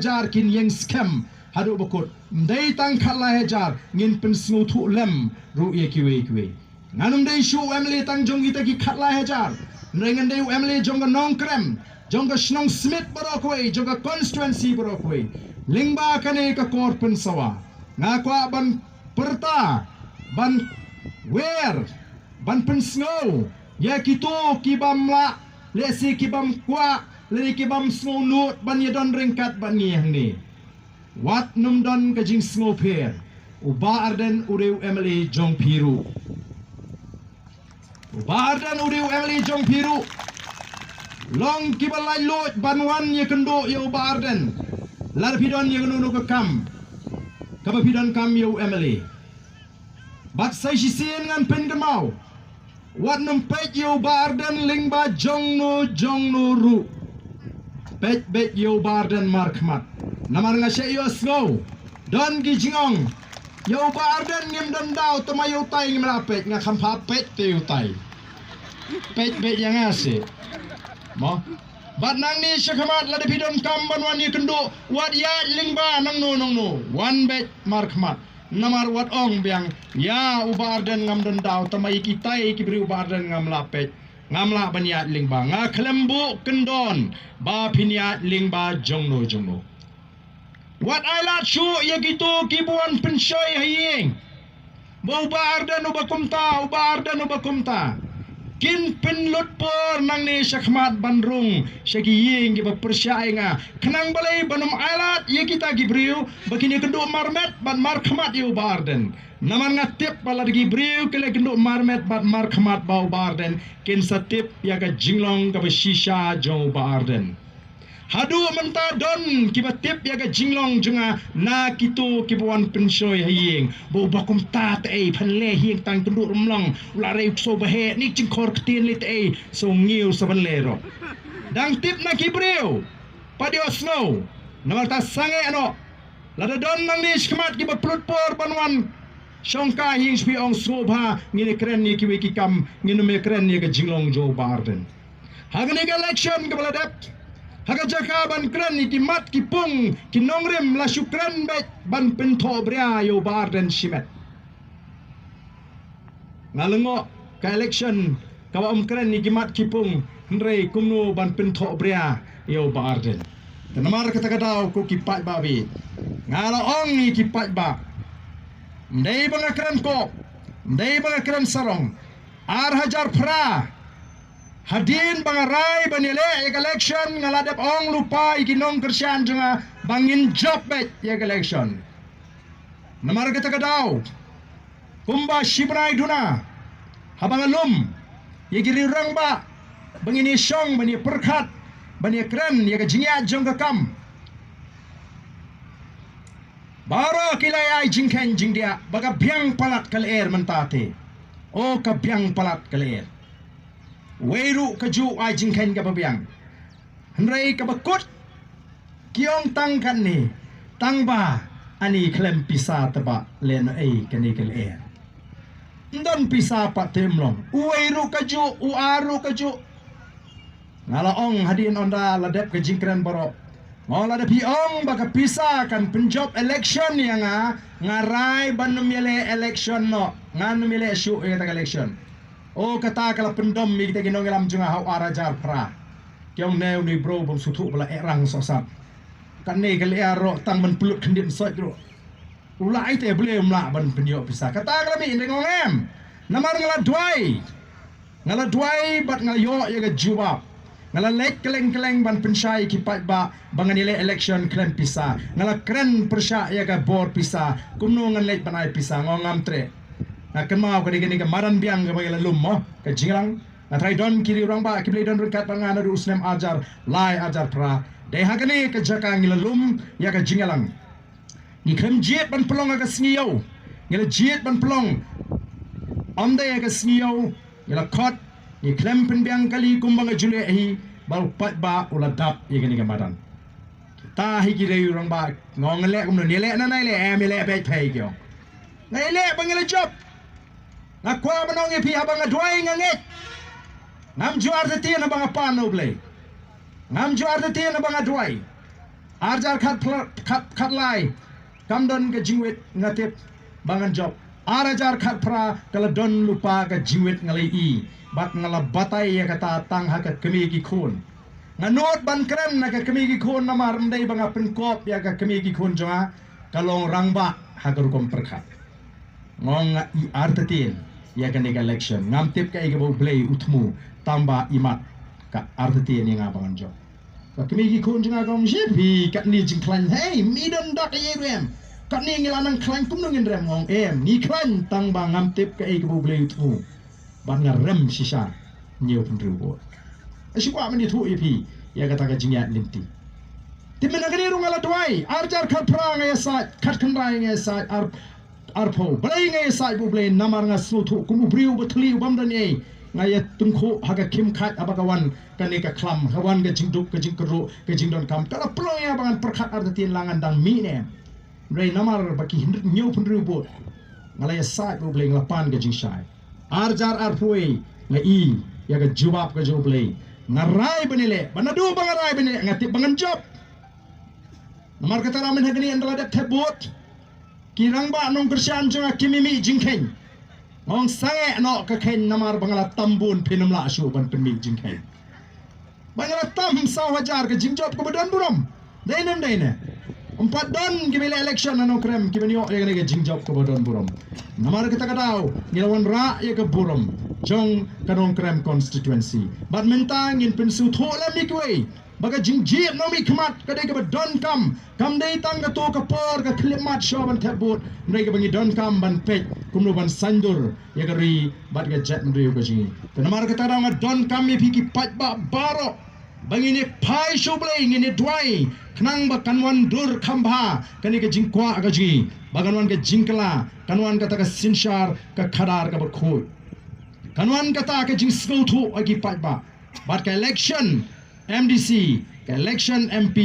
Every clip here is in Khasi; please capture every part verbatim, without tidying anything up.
hajar kin ïeng skhem haduh ba kut. Ym dei tang khatlai hajar, ngin pynsngewthuh lem ruh ïa kiwei kiwei. Ngan ym dei shuh u M L A tang jong kita ki khatlai hajar. Hynrei ngan dei u M L A jong ka Nongkrem, jong ka shnong Smit baroh kawei, jong ka constituency baroh kawei. Lyngba kane ka kor pynsawa, nga kwah ban pyrta, ban wer, ban pynsngew ïa kito ki bym lah, lehse ki bym kwah, lane ki bym sngewnud ban ïadon ryngkat bad ngi hangne. Wat nym don ka jingsngewpher. U Bah Ardent u dei u M L A jong phi ruh. U Bah Ardent u dei u M L A jong phi ruh. Long kiba laitluid ban wan ïakynduh ïa u Bah Ardent lada phi don ïa kano kano ka kam kaba phi donkam ïa u M L A. Bad sa shisien ngan pynkynmaw, wat nym peit ïa u Bah Ardent lyngba jongno jongno ruh. Peit beit ïa u Bah Ardent markhmat. Namar nga shait ïohsngew don ki jingong, ïa u Bah Ardent ngim don daw, tangba ïa utai ngim lah peit. Nga kham pha peit te ïa utai. Peit beit ïa nga seh. Mo. Bad nangne shakhmat lada phi donkam ban wan ïakynduh, wat ïaid lyngba nangno nangno. Wan beit markhmat. Namar wat ong biang, ïa u Bah Ardent ngam don daw, tangba ïa kitai ki briew u Bah Ardent ngam lah peit, ngam lah ban ïaid lyngba. Nga khlem buh kyndon ba phin ïaid lyngba jongno jongno. Wat ai lad shuh ïa kito kiba wan pynshoi ha ïing ba u Bah Ardent uba kumta, u Bah Ardent uba kumta. Kin pynlut por nangne shakhmat ban rung sha ki ïing kiba pyrshah ïa nga, khnang balei ban ym ai lad ïa kita ki briew ba kin ïakynduh marmet bad markhmat ïa u Bah Ardent. Namar nga tip ba lada ki briew ki la ïakynduh marmet bad markhmat bad u Bah Ardent, kin sa tip ïa ka jinglong kaba shisha jong u Bah Ardent. Haduh mynta don kiba tip ïa ka jinglong jong nga na kito kiba wan pynshoi ha ïing, ba uba kumta te ei, phan leh ha ïing tang kynduh rymlong, u la rei u ksew ba heh, ne jingkhor ktien lei te ei, sngewsih ban leh ruh. Dang tip na ki briew, pat ïohsngew. Namar ta sangeh noh. Lada don nangne shakhmat kiba pynlut por ban wan shongkai ha ïing, shu ong sngewbha, ngin ïakren ïa kiwei ki kam, ngin ym ïakren ïa ka jinglong jong u Bah Ardent. Ha kane ka election kaba la dep, ha ka jaka ban kren ïa ki mat ki pung ki nongrim, la shu kren beit ban pynthohbria ïa u Bah Ardent shimet. Nga lyngngoh ka election kaba ym kren ïa ki mat ki pung, hynrei kumno ban pynthohbria ïa u Bah Ardent. Te namar kata ka daw, ko ki paidbah, nga la ong ïa ki paidbah, ym dei ba nga kren kob, ym dei ba nga kren sarong. Ar hajar phra, hadien ba nga rai ban ïaleh ïa ka election, nga la dep ong lypa ïa ki nongkyrshan jong nga ba ngin jop beit ïa ka election. Namar kata ka daw, kumba shi bnai duna, haba nga lum ïa ki riew rangbah ba ngin ïashong ban ïapyrkhat, ban ïakren ïa ka jingïaid jong ka kam, baroh ki la ïai jingkheiñ jingdiah ba ka biang palat ka lyer mynta te. O, ka biang palat ka lyer. Wei ruh kajuh ai jingkheiñ kaba biang. Hynrei kaba kut ki ong tang katne, tang ba ani khlem pisa te ba leh noh ei kane ka lyer. Ym don pisa pat te ym long. Uwei ruh kajuh, u ar ruh kajuh. Nga la ong hadien ynda la dep ka jingkren baroh, nga ong lada phi ong ba ka pisa kan pynjop election ïa nga, nga rai ban ym ïaleh election noh, ngan ym ïaleh shuh ïa kata ka election. O, kata ka la pyndom ïa kita ki nongïalam jong nga ha u ar hajar phra. Ki ong ne une u briew bym sngewthuh ba la eh rang sohsat. Kane ka lyer ruh tang ban pynlut khyndiat soit ruh. U la ai te, balei um lah ban pynïoh pisa? Kata ka la mih, nga ong em. Namar nga la duwai. Nga la duwai bad nga ïoh ïa ka jubab. Nga la leit kylleng kylleng ban pynshai ïa ki paidbah ba ngan ïaleh election khlem pisa. Nga la kren pyrshah ïa ka bor pisa, kumno ngan leit ban ai pisa, nga ong ngam treh. Nga kynmaw ka dei kane ka madan biang kaba ngi la lum mo, ka Jingïalang. Nga tharai don ki riew rangbah kiba la don ryngkat bad nga naduh u snem ar hajar lai, ar hajar phra. Dei ha kane ka jaka ngi la lum ïa ka Jingïalang. Ngi khlem jied ban pynlong ha ka sngi ïew. Ngi la jied ban pynlong ym dei ha ka sngi ïew. Ngi la khot, ngi khlem pynbiang kali kumba nga ju leh hi, ba u paidbah u la dap ïa kane ka madan. Kita hi ki riew rangbah, nga ong ngan leh kumno, ngi leh na nai leh, em, ngi leh beit phi, ki ong. Nga ïaleh ba ngi la jop. Nga kwah ban ong ïa phi, haba nga duwai nga ngeit. Ngam ju artatien haba nga pan na U Blei. Ngam ju artatien haba nga duwai. Ar hajar khat phra-, khat, khat lai, kam don ka jingwit, nga tip ba ngan jop. Ar hajar khat phra ka la don lypa ka jingwit, nga la ïohi. Bad nga la batai ïa kata tang ha ka kmie ki khun. Nga nud ban kren na ka kmie ki khun namar ym dei ba nga pynkup ïa ka kmie ki khun jong nga, ka long rangbah ha ka rukom pyrkhat. Nga ong nga ïoh artatien ïa kane ka election. Ngam tip kaei kaba U Blei u thmu, tang ba imat ka artatien ïa nga ba ngan jop. Ka kmie ki khun jong nga ka ong, "Shit, phi, katne jingkhlaiñ, hei, mi don dak ïa rem. Katne ngi la nang khlaiñ kumno ngin rem?" Nga ong, "Em, ngi khlaiñ tang ba ngam tip kaei kaba U Blei u thmu. Bad nga rem shisha, hynñiew phew hynriew vote." Nga shu kwah ban ïathuh ïa phi ïa kata ka jingïaid lynti. Te mynta kane ruh nga la duwai, ar hajar khat phra nga ïasaid, khat khyndai nga ïasaid, ar arphew. Balei nga ïasaid bad U Blei? Namar nga sngewthuh kum u briew uba thylli u bym don ei, nga ïatyngkhuh ha ka khim khat haba ka wan kane ka khlam, ha wan ka jingduk, ka jingkyrduh, ka jingdonkam. Ka la pynlong ïa nga ba ngan pyrkhat artatien la ngan dang mih ne em. Hynrei namar ba ki hynñiew phew hynriew vote, nga la ïasaid bad U Blei, nga la pan ka jingshai. Ar hajar arphew wei nga i ïa ka jubab ka jong U Blei. Nga rai ban ïaleh, bad naduh ba nga rai ban ïaleh nga tip ba ngan jop. Namar kata ruh mynta kane ynda la dep thep vote, ki rangbah nongkyrshan jong nga kim mih jingkheiñ. Nga ong sangeh noh ka kheiñ namar ba nga la tam bun, phin ym lah shuh ban pynmih jingkheiñ. Ba nga la tam saw hajar, ka jingjop kaba don burom. Dei ne ym dei ne? Ym pat don kiba leh election ha Nongkrem kiban ïoh ïa kane ka jingjop kaba don burom. Namar kata ka daw ngi la wanrah ïa ka burom jong ka Nongkrem constituency. Bad mynta ngin pynsngewthuh lem ïa kiwei ba ka jingjied nongmihkhmat ka dei kaba donkam, kam dei tang kato ka por ka khyllipmat shuwa ban thep vote, hynrei kaba ngi donkam ban peit kumno ban saiñdur ïa ka ri bad ka jaitbynriew ka jong ngi. Te namar kata ruh nga donkam ïa phi ki paidbah baroh ba ngin ïa phai sha U Blei, ngin ïa duwai khnang ba kan wan dur kham bha kane ka jingkwah ka jong ngi, ba kan wan ka jingkylla, kan wan kata ka synshar ka khadar kaba khuid, kan wan kata ka jingsngewthuh ïa ki paidbah. Bad ka election M D C, ka election M P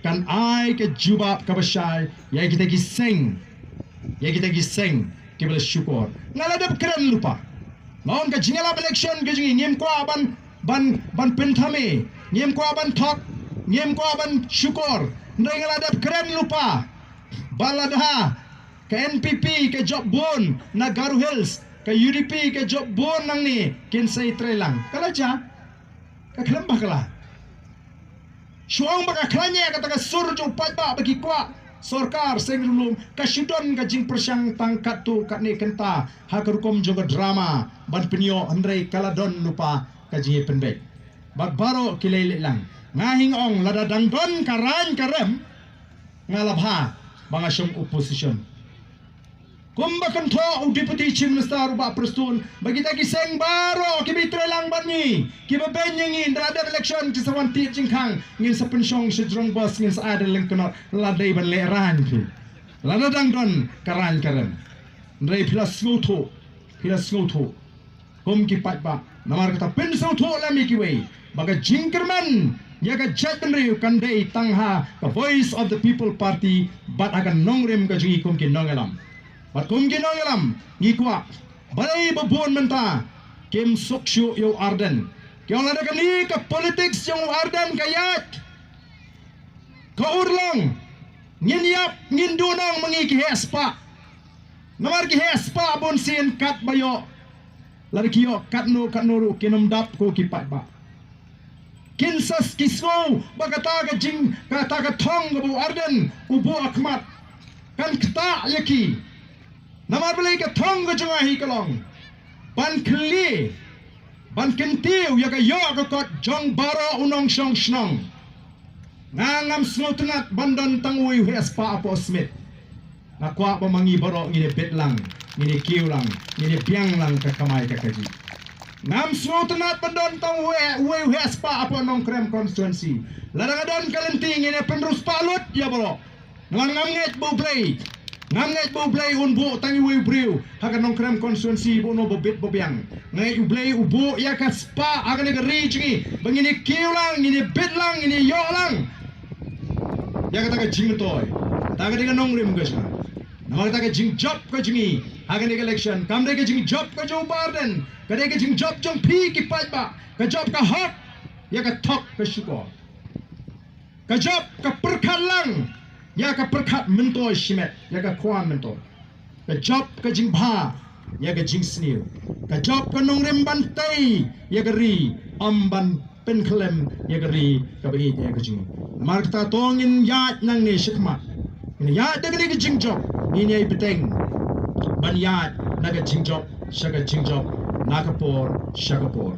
kan ai ka jubab kaba shai ïa kita ki seng, ïa kita ki seng kiba la shukor. Nga la dep kren lypa. Nga ong ka jingïalap election ka jong ngi ngim kwah ban, ban, ban pynthame, ngim kwah ban thok, ngim kwah ban shukor. Hynrei nga la dep kren lypa ba lada ka N P P ka jop bun na Garo Hills, ka U D P ka jop bun nangne, kin sa ïatrei lang. Ka la jia. Ka khlem bakla. Shu ong ba ka khlaiñ ïa kata ka sur jong u paidbah ba ki kwah sorkar seng ryllum, ka shu don ka jingpyrshang tang katto katne kynta ha ka rukom jong ka drama ban pynïoh, hynrei ka la don lypa ka jingïapynbeit. Bad baroh ki leit leit lang. Nga hi nga ong lada dang don ka raiñ ka rem, nga la bha ba nga shong opposition. Kumba kynthoh u Deputy Chief Minister u Bah Prestone, ba kita ki seng baroh kiba ïatrei lang bad ngi, kiba beiñ ïa ngi, ynda la dep election ki sa wan tied jingkhang, ngin sa pynshong sha jrong bos, ngin sa ai da lyngknot, la dei ban lehraiñ phi. Lada dang don ka raiñ ka rem. Hynrei phi la sngewthuh, phi la sngewthuh. Kum ki paidbah, namar kata pynsngewthuh lem ïa kiwei ba ka jingkyrmen ïa ka jaitbynriew kan dei tang ha ka Voice of the People Party bad ha ka nongrim ka jong ngi kum ki nongïalam. Bad kum ki nongïalam ngi kwah, balei ba bun mynta kim suk shuh ïa u Ardent? Ki ong lada kane ka politics jong u Ardent ka ïaid, ka urlong, ngin ïap, ngin duhnong ma ngi ki heh spah. Namar ki heh spah bun sien katba ïoh, lada ki ïoh katno katno ruh kin ym dap ko ki paidbah. Kin sa ki sngew ba kata ka jing, kata ka thong kaba u Ardent u buh ha khmat kan ktah ïa ki. Namar balei? Ka thong ka jong nga hi ka long ban khyllie, ban kyntiew ïa ka ïoh ka kot jong baroh u nongshong shnong. Nga ngam sngewtynnat ban don tang uwei u heh spah hapoh Smit. Nga kwah ba ma ngi baroh ngin ïa bit lang, ngin ïa kiew lang, ngin ïa biang lang ka kamai ka kajih. Ngam sngewtynnat ban don tang uwei, uwei u heh spah hapoh Nongkrem constituency. Lada nga don ka lynti ngin ïa pynriewspah lut ïa baroh. Namar ngam ngeit ba U Blei, ngam ngeit ba U Blei un buh tang uwei u briew ha ka Nongkrem constituency ba uno ba bit ba biang. Nga ngeit U Blei u buh ïa ka spah ha kane ka ri jong ngi ba ngin ïa kiew lang, ngin ïa bit lang, ngin ïa ïoh lang ïa kata ka jingmyntoi. Kata ka dei ka nongrim ka jong nga. Namar kata ka jingjop ka jong ngi ha kane ka election kam dei ka jingjop ka jong u Bah Ardent, ka dei ka jingjop jong phi ki paidbah, ka jop ka hok ïa ka thok ka shukor. Ka jop ka pyrkhat lang ïa ka pyrkhat myntoi shimet, ïa ka khwa myntoi. Ka jop ka jingbha ïa ka jingsniew. Ka jop ka nongrim ban tei ïa ka ri, ym ban pynkhlem ïa ka ri kaba ïeit ïa ka jong ngi. Namar kata to ngin ïaid nangne shakhmat. Ngin ïaid da kane ka jingjop, ngin ïai bteng ban ïaid na ka jingjop sha ka jingjop, na ka por sha ka por.